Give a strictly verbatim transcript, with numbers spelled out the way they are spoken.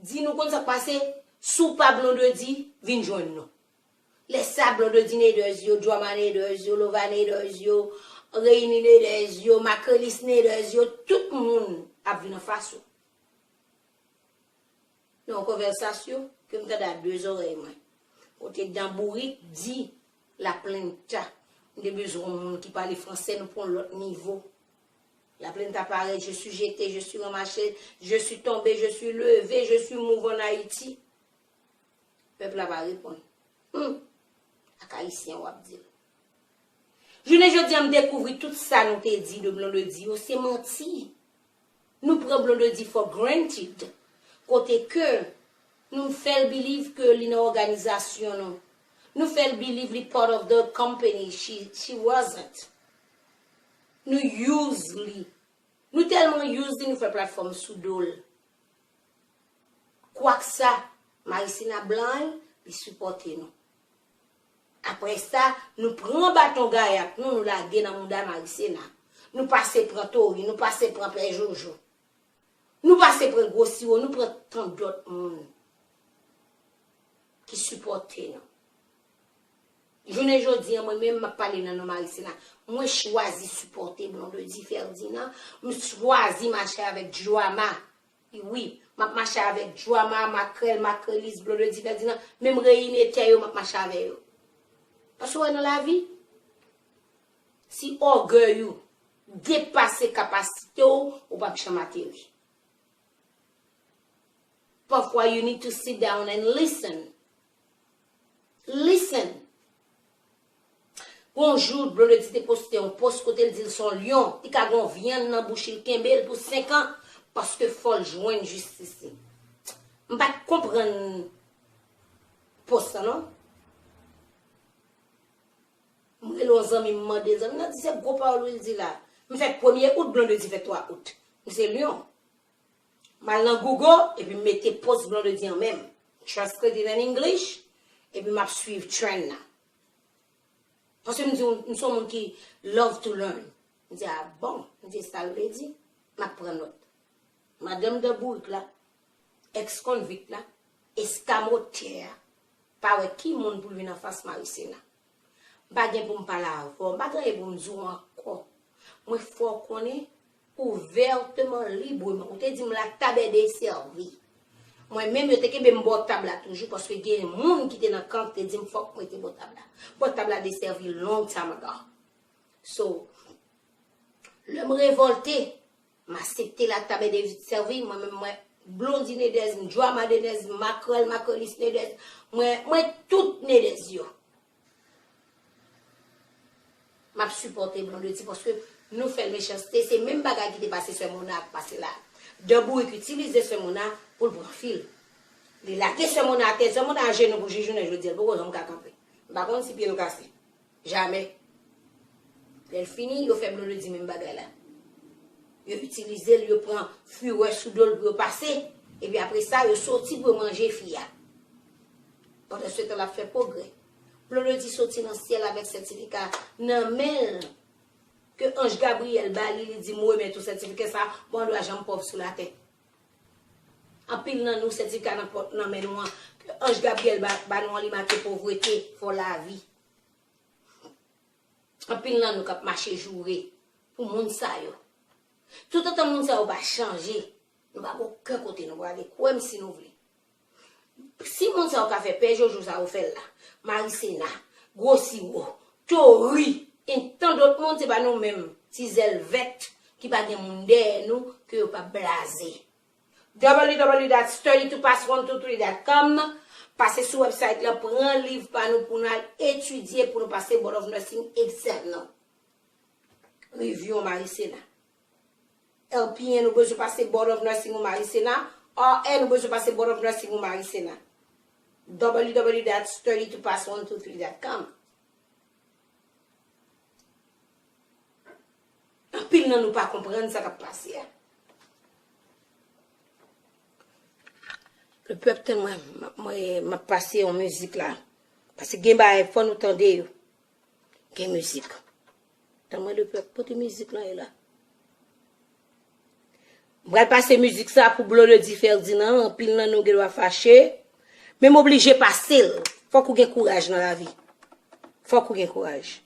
Di nou konn sa k pase, si w pa Blondedy, vin jwenn nou. Lè sa, Blondedy Naders yo, Drama Naders yo, Lova Naders yo, Reyini Naders yo, Makelis Naders yo, tout moun ap vin anfas ou. Nan yon konvèsasyon ke m tande a de zòrèy mwen. Kote Dan Bourik di, La Plenta, m te bezwen yon moun ki pale fransè, nou pran lòt nivo. La Plenta parèt, je suis jeté, je suis ramassé, je suis tombé, je suis levé, je suis move en Haïti. Pèp la pa reponn. Hmm. Ak Ayisyen w ap di l. Jounen jodi a, m dekouvri tout sa nou te di de Blondedy yo, se manti. Nou pran Blondedy for granted. Kote ke nou fè l believe ke li nan òganizasyon nou. Nou fè l believe li part of the company. She, she wasn't. Nou use li. Nou tèlman use li, nou fè platfòm sou do l. Kwaksa, Marisena blind, li sipòte nou. Apre sa, nou pran baton gayat nou, nou lage nan mouda Marisena. Nou pase pran Tori, nou pase pran Pè Jojo. Nou pase pran Gwo Siwo, nou pran tan dòt moun ki sipòte nou. Jounen jodi a, mwen menm, m ap pale nan non Marisena. Mwen chwazi sipòte Blondedy Ferdinand. M chwazi mache avèk Drama. Wi, m ap mache avèk Drama, Makrèl, Makrelis, Blondedy Ferdinand. Menm reyinetè yo, m ap mache avè yo. Paske w wè nan lavi, si ògèy ou depase kapasite w, ou p ap janm ateri. Pafwa, you need to sit down and listen. Listen. Gon jou, Blondedy te poste yon post kote l di l se yon lyon. Li ka gon vyann nan bouch li, kenbe l pou senk an, paske fò l jwenn jistis li. M pa t konprann post lan, non. M rele yon zanmi, m mande l, zanmi nan di se gwo pawòl wi l di la. M fè premye out, Blondedy fè twa out. M se lyon. M al nan Google, epi m mete post Blondedy an menm. Translate it in English, epi m ap swiv trend nan. Paske m di, m se yon moun ki love to learn. M di, a bon, m di, sa l vle di, m ap pran nòt. Madanm Dan Bourik la, ex-convict la, eskamotè a, pa wè ki moun pou l vin anfas Marisena. M pa gen pou m pale avè w, m pa gen anyen pou m di w ankò. Mwen fè w konnen ouvèteman, libreman. Ou te di m la tab è desèvi. Mwen menm, yo te kenbe m bò tab la toujou, paske gen moun ki te nan kan ki te di m fòk m rete bò tab la. Bò tab la desèvi long time ago. So, lè m revòlte, m aksepte la tab è desèvi, mwen menm mwen Blondedy Nedez, m Drama Nedez, m Makrèl, Makrelis Nedez, mwen, mwen tout Nedez yo. M ap sipòte Blondedy paske nou fè l mechanste. Se menm bagay ki te pase Sè Mona ak pase la. Dan Bourik itilize Sè Mona pou l pran fi l. Li lage Sè Mona atè, Sè Mona ajenou pou jis jounen jodi a, l poko janm ka kanpe. M pa konn si pye l kase. Jamè. Lè l fini, yo fè Blondedy menm bagay la. Yo itilize l, yo pran firè sou do l pou yo pase. Epi apre sa, yo soti pou yo manje fi a. Pandan se tan, l ap fè pwogrè. Blondedy soti nan syèl avèk sètifika nan men l. Ke anj Gabriyèl ba li, li di, "M remèt ou sètifika sa, bon, dwa janm pòv sou latè." Anpil nan nou, sètifika nan pò-, nan men nou an, ke anj Gabriyèl ba, ba nou an, li make povrete, fò lavi. Anpil nan nou k ap mache joure pou moun sa yo. Toutotan moun sa yo pa chanje, nou pa gen okenn kote nou prale. Kwè m si nou vle. Si moun sa yo ka fè Pè Jojo sa yo fè l la, Marisena, Gwo Siwo, Tori, e tan dòt moun, se pa nou menm, ti zèl vèt ki pa gen moun dèyè nou, ke yo pa blaze. W W W dot study to pass one two three dot com. Pase sou website la, pran liv pa nou pou n al etidye pou nou pase Board of Nursing exam nan. Review an Marisena. L P N ou bezwen pase Board of Nursing ou Marisena. R N ou bezwen pase Board of Nursing ou Marisena. W W W dot study to pass one two three dot com. Anpil nan nou pa konprann sa k ap pase a. Lepèp, tann mwen, mwen, m ap pase yon mizik la. Paske gen bagay fò nou tande yo. Gen mizik. Tann mwen, lepèp, kote mizik lan ye la? M pral pase mizik sa pou Blondedy Ferdinand. Anpil nan nou gen dwa fache. Men m oblije pase l. Fòk ou gen kouraj nan lavi. Fòk ou gen kouraj.